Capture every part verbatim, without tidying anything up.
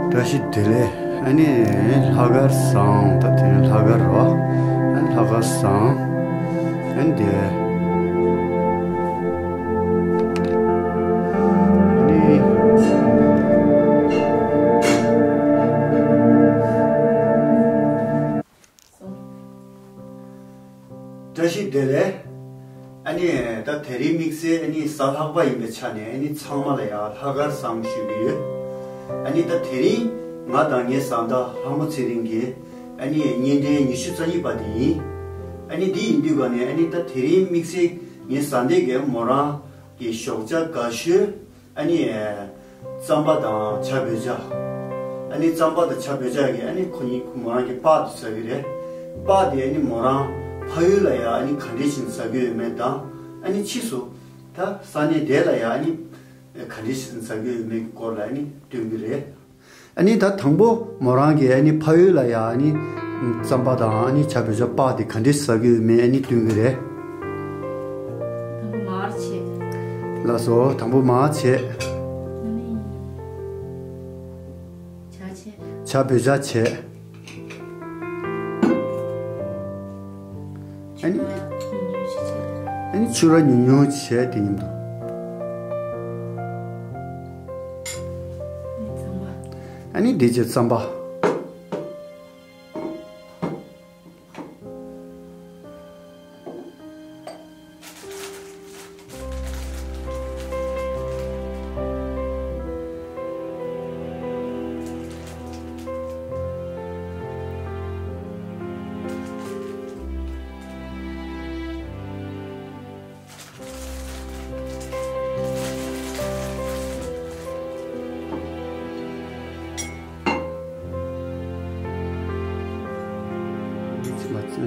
བཀྲ་ཤིས་བདེ་ལེགས། ཨ་ནི་ལྷག་དཀར་བཟང་། ད་དེ་ནི་ལྷག་དཀར་རོ། ཨ་ནི་ལྷག་དཀར་བཟང་། ཨ་ནི་དེ། ཨ་ནི། བཀྲ་ཤིས་བདེ་ལེགས། ཨ་ནི་ད་དེ་རིང་དམིགས་བསལ་ཨ་ནི་གཟའ་ལྷག་པ་ཡིན་པའི་ཆ་ནས་ཨ་ནི་ཚང་མ་ལ་ཡང་ལྷག་དཀར་བཟང་ཞུ་གི་ཡོད། ཨ་ནི་ད་དེ་རིང་ང་དང་ངའི་བཟའ་ཟླ་ལྷ་མོ་ཚེ་རིང་གི་ཨ་ནི་གཉེན་འཕྲད་ཉི་ཤུ་རྩ་གཉིས་པ་དེ་ཡིན། ཨ་ནི་འདི་ཡིན་དུས་ག་ནས་ཨ་ནི་ད་དེ་རིང་དམིགས་བསལ་ངའི་བཟའ་ཟླ་གིས་མོ་རང་གི་ཞོགས་ཇ་དགའ་ཤོས། ཨ་ནི། རྩམ་པ་དང་ཇ་བོད་ཇ། ཨ་ནི་རྩམ་པ་དང་ཇ་བོད་ཇ་གི་ཨ་ནི་ཁོ་གཉིས་མོ་རང་གི་པཱ་དེ་ཟ་གི་རེད། པཱ་དེ་ཨ་ནི་མོ་རང་ཕ་ཡུལ་ལ་ཡ་ཨ་ནི་ག་འདྲས་ཤིག་ཟ་གི་ཡོད་མེད་དང་། ཨ་ནི་ཕྱིས་སུ་ད་ས་གནས་དེ་ལ་ཡ་ཨ་ནི་ག་འདྲས་ཤིག་ཟ་གི་ཡོད་མེད་ཀྱི་སྐོར་ལ་ཨ་ནི་སྟོན་གི་རེད། ཨ་ནི་ད་དང་པོ་མོ་རང་གི་ཨ་ནི་ཕ་ཡུལ་ལ་ཡ་ཨ་ནི་རྩམ་པ་དང་ཨ་ནི་ཇ་བོད་ཇ་པཱ་དེ་ག་འདྲས་ཟ་གི་ཡོད་མེད་ཨ་ནི་སྟོན་གི་རེད། དང་པོ་མར་བྱེད། ལགས་སོ། དང་པོ་མར་བྱེད། ཨ་ནི། ཇ་བྱེད། ཇ་བོད་ཇ་བྱེད། ཨ་ནི། ཉུང་ཉུང་ཞིག་བྱེད། ཨ་ནི་ཕྱུར་ར་ཉུང་ཉུང་བྱེད་དེ་མཉམ་དུ། ཨ་ནི་རྩམ་པ། ཨ་ནི་འདི་བྱེད་རྩམ་པ།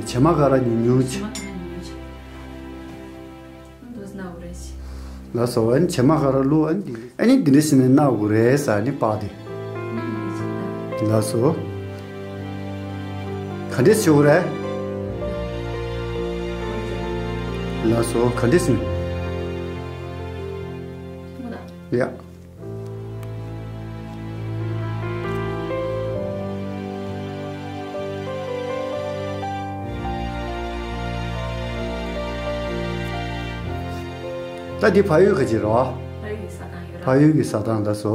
བྱེ་མ་ཀ་ར་ཉུང་ཉུང་བྱེད། བྱེ་མ་ཀ་ར་ཉུང་ཉུང་བྱེད། འདུག་སེ་ན་འོ་རེད། ལགས་སོ། ཨ་ནི་བྱེ་མ་ཀ་ར་བླུགས། ཨ་ནི་འདི་ཨ་ནི་འདི་འདྲ་ཞིག་ནས་ན་འོ་རེད་ཟེར། ཨ་ནི་པཱ་དེ། ལགས་སོ། ག་འདྲས་བྱེད་དགོས་རེད། ལགས་སོ། ག་འདྲས་བྱེད། ཡ། ད་འདི་ཕ་ཡུལ་ག་ཅིག་རེད་བ། ཕ་ཡུལ་གྱི་ཟ་སྟངས་ཡོད་ར། ཕ་ཡུལ་གྱི་ཟ་སྟངས། ལགས་སོ།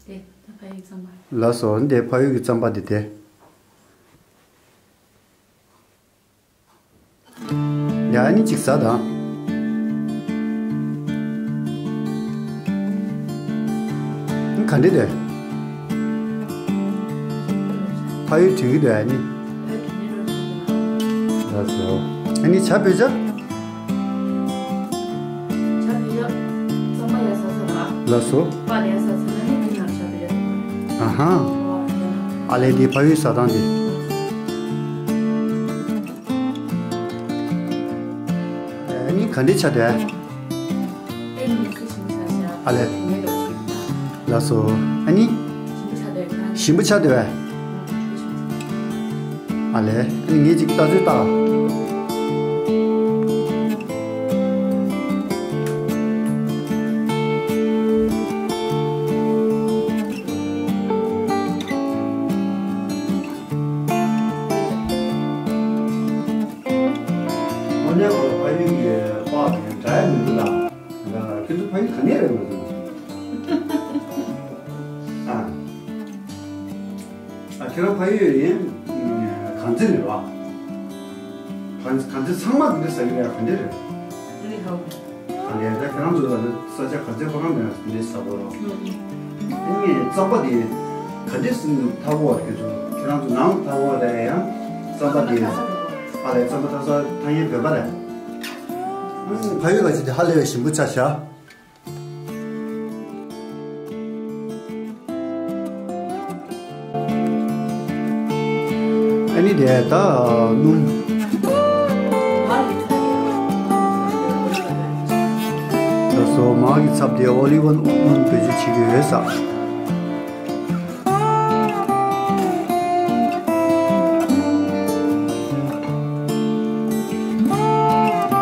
དེ་ད་ཕ་ཡུལ་རྩམ་པ། ལགས་སོ། འདི་ཕ་ཡུལ་གྱི་རྩམ་པ་འདི་དེ། ཡ། ཨ་ནི་གཅིག་ཟ་དང་། ག་འདྲ་འདུག། ཕ་ཡུལ་དྲན་གྱི་འདུག། ཨ་ནི། ལགས་སོ། ཨ་ནི་ཇ་བོད་ཇ། ལགས་སོ། ཨ་ཧ། ཨ་ལས། འདི་ཕ་ཡུལ་ཟ་སྟངས་འདི། ཨ་ནི་ག་འདྲ་ཆགས་འདུག། ཨ་ལས། ལགས་སོ། ཨ་ནི། ཞིམ་པོ་ཆགས་འདུག་པས། ཨ་ལས། ཨ་ནི་ངས་ཅིག་ལྟ་ཚུལ་ལྟ། དངོས་གནས་ཁོ་ཕ་ཡུལ་གྱི་པགས་དེ་འདྲ་ཡ་མི་འདུག་ལ། ཁྱེད་ཚོ་ཕ་ཡུལ་ག་ནས་རེད་མ་གཏོགས། ཨ། ཨ། ཁྱེད་རང་ཕ་ཡུལ་ཡིན། གངས་རྩེ་ནས་རེད་བ། གངས་གངས་རྩེ་ཚང་མ་འདི་འདྲ་ཟ་གི་རེད། ག་འདྲ་རེད། ཨ་ལས། ད་ཁྱེད་རང་ཚོ་ལ་ས་ཆ་ག་ཚོད་ཁོ་རང་མེད་ན་འདི་ཟ་དགོས་རོགས། ཨ་ནི་རྩམ་པ་དེ་ག་འདྲས་ཟིན་ཐག་པ་ཁྱེད་ཚོ་ཁྱེད་རང་ཚོ་ནང་ཐག་པ་ལས་ཡང་རྩམ་པ་དེ། ཨ་ལས། རྩམ་པ་ཐག་ས་ཐག་ཉེ་བོད་པ་རེད། ཨ་ནི་ཕ་ཡུལ་ག་ཅིག་དེ་ཧ་ལས་པའི་ཞིམ་པོ་ཆགས་ཤག། ཨ་ནི་དེ་ད་སྣུམ། དོ་མར་གྱི་ཚབ་དེ་ཨོ་ལིབ་ཨོན་བེད་སྤྱོད་བྱེད་ཀྱི་ཡོད་ས།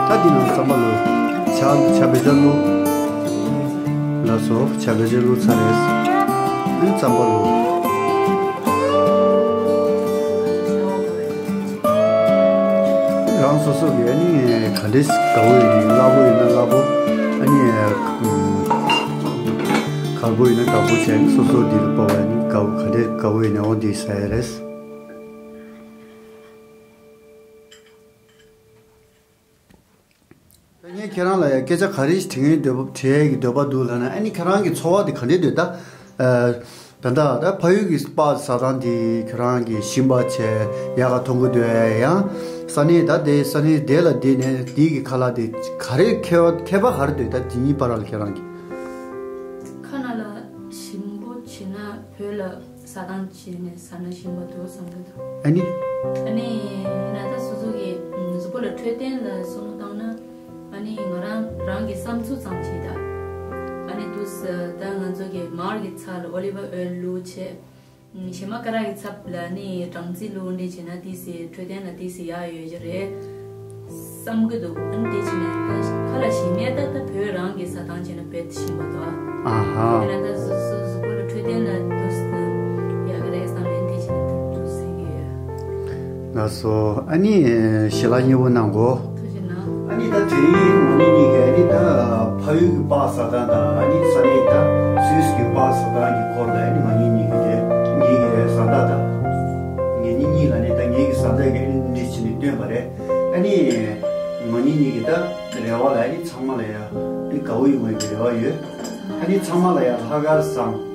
ད་འདི་ནང་རྩམ་པ་བླུགས། ཇ་ཇ་བེ་ཇ་བླུགས། ལགས་སོ། ཇ་བེ་ཇ་བླུགས་ཚར་རེད། ཨ་ནི་རྩམ་པ་བླུགས། རང་སོ་སོ་གི་ཨ་ནི་ག་འདྲས་དགའ་བོ་ཡིན་ན་སླ་པོ་ཡིན་ན་སླ་པོ། ཨ་ནི་དཀར་པོ་ཡིན་ན་དཀར་པོ་བྱས་ནས་སོ་སོ་འདི་ལ་དཔག་པ་ཨ་ནི་དགའ་བོ་ག་འདྲས་དགའ་བོ་ཡིན་ན་འོ་འདི་ཟ་ཡ་རེད། ངས་ཁྱེད་རང་ལ་ཡང་སྐད་ཆ་ག་རེ་ཞིག་དྲི་ངན་འདོད་པ་དྲི་ཡས་ཀྱི་འདོད་པ་འདུག་ལབ་ན། ཨ་ནི་ཁྱེད་རང་གི་འཚོ་བ་དེ་ག་འདྲས་འདུག་ད། ཨ། ད་ལྟ་ད་ཕ་ཡུལ་གྱི་སྤགས་ཟ་སྟངས་དེ་ཁྱེད་རང་གིས་ཞིམ་པ་བྱས་ཡག་ག་མཐོང་གི་འདུག་ཡང་ས་གནས་ད་དེ་ས་གནས་དེ་ལ་བསྡད་ནས་དེའི་གི་ཁ་ལག་དེ་ག་རེ་ཁྱད་པར་ཁྱད་པར་ག་རེ་འདུག་ད་དེ་གཉིས་བར་ལ་ཁྱེད་རང་གི། ཁ་ན་ལ་ཞིམ་པོ་བྱས་ན་བོད་ལ། ཟ་སྟངས་བྱས་ནས་ཟ་ན་ཞིམ་པ་འདུག་བསམ་གྱི་འདུག་ཨ་ནི། ཨ་ནི་ཡིན་ན་ད་སོ་སོ་གི་གཟུགས་པོ་ལ་འཕྲོད་བསྟེན་ལ་བསམ་བློ་བཏང་ན། ཨ་ནི་ང་རང་རང་གི་བསམ་ཚུལ་ཙམ་བྱས་ད། ཨ་ནི་དུས་ད་ང་ཚོ་གི་མར་གྱི་ཚྭ་ལ་ཨོ་ལི་ཝ་ཨོལ་བླུགས་བྱས། གཞན་མ་ཀ་ར་གི་ཚབ་ལ་ནི་སྦྲང་རྩི་བླུགས་འདྲ་བྱས་ན་ཏིས་སི་འཕྲོད་བསྟེན་ལ་ཏིས་སི་ཡག་ཡོད་ཀྱི་རེད། བསམ་གྱི་འདུག་ཨ་ནི་དེ་བྱས་ནས་ད་ཁ་ལག་ཞིམ་མེད་ད་ད་བོད་རང་གི་ཟ་སྟངས་བྱས་ན་བེད་ཞིམ་པ་འདུག་ཨ། ཨ་ཧ། དེ་ན་ད་གཟུགས་གཟུགས་གཟུགས་པོ་ལ་འཕྲོད་བསྟེན་ལ་འདུག་སེ་ཡག་གི་རེད་བསམ་ནས་དེ་བྱས་ནས་ད་འདུག་ཟེར་གྱི་ཡོད། ལགས་སོ། ཨ་ནི་ཞལ་ལག་མཉེས་པོ་གནང་གོ། ཐུགས་རྗེ་གནང་། ཨ་ནི་ད་དེ་རིང་ང་གཉིས་གཉིས་ཀྱིས་ཨ་ནི་ད་ཕ་ཡུལ་གྱི་སྤགས་ཟ་སྟངས་དང་ཨ་ནི་ས་གནས་ད་སུད་སི་གི་སྤགས་ཟ་སྟངས་ཀྱི་སྐོར་ལ་ཨ་ནི་ང་གཉིས་གཉིས་ཀྱིས་དེ་ངེད་ཀྱི་བཟའ་ཟླ་དང་ངེད་གཉིས་གཉིས་ལ་ནི་ད་ངེད་ཀྱི་བཟའ་ཟླ་གིས་ཨ་ནི་འདི་བྱས་ནས་བཏོན་པ་རེད། ཨ་ནི་ང་གཉིས་གཉིས་ཀྱི་ད་རེ་བ་ལ་ཨ་ནི་ཚང་མ་ལ་ཡ་ཨ་ནི་དགའ་བོ་ཡོང་བའི་རེ་བ་ཡོད། ཨ་ནི་ཚང་མ་ལ་ཡ་ལྷག་དཀར་བཟང་།